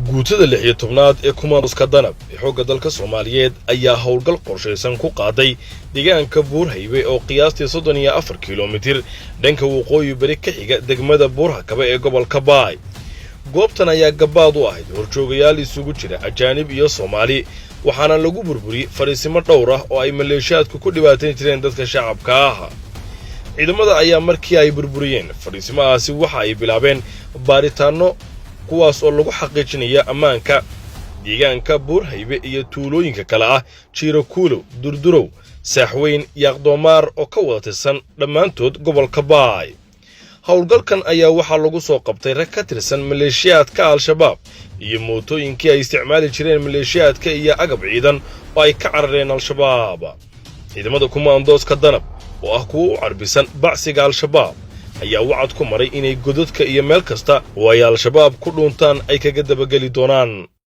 Guutada 16aad ee kumaandoska Danab ee xoogga dalka Soomaaliyeed ayaa howlgal qorshaysan ku qaaday deegaanka Buurhaybe oo qiyaastii 34 kilomitir dhanka waqooyi bari ka xiga degmada Buurhakabe ee gobolka Baay. Goobtan ayaa gabaad u ahayd horjoogayaal isugu jira ajaanib iyo Soomaali, waxaana lagu burburiyey fadhiisimo dhowr ah oo ay maleeshiyaadku ku dhibaatayn jireen dadka shacabka ah. Ciidamada ayaa markii ay burburiyeen fadhiisimahaasi waxa ay bilaabeen baaritaanno, kuwaas oo lagu xaqiijinaya ammaanka deegaanka Buurhaybe iyo tuulooyinka kale ah Jiiro Kuulow, Durdurow, Saaxweyn, Yaaqdoomaar oo ka wada tirsan dhammaantood gobolka Baay. Howlgalkan ayaa waxaa lagu soo qabtay rag ka tirsan maleeshiyaadka Al-Shabaab iyo mootooyinkii ay isticmaali jireen maleeshiyaadka iyo agab ciidan oo ay ka carareen Al-Shabaab. Ciidamada kumaandooska Danab oo ah kuwo u carbisan bacsiga Al-Shabaab ayaa wacad ku maray inay godadka iyo meel kasta oo ay Al-Shabaab ku dhuuntaan ay kaga dabageli doonaan.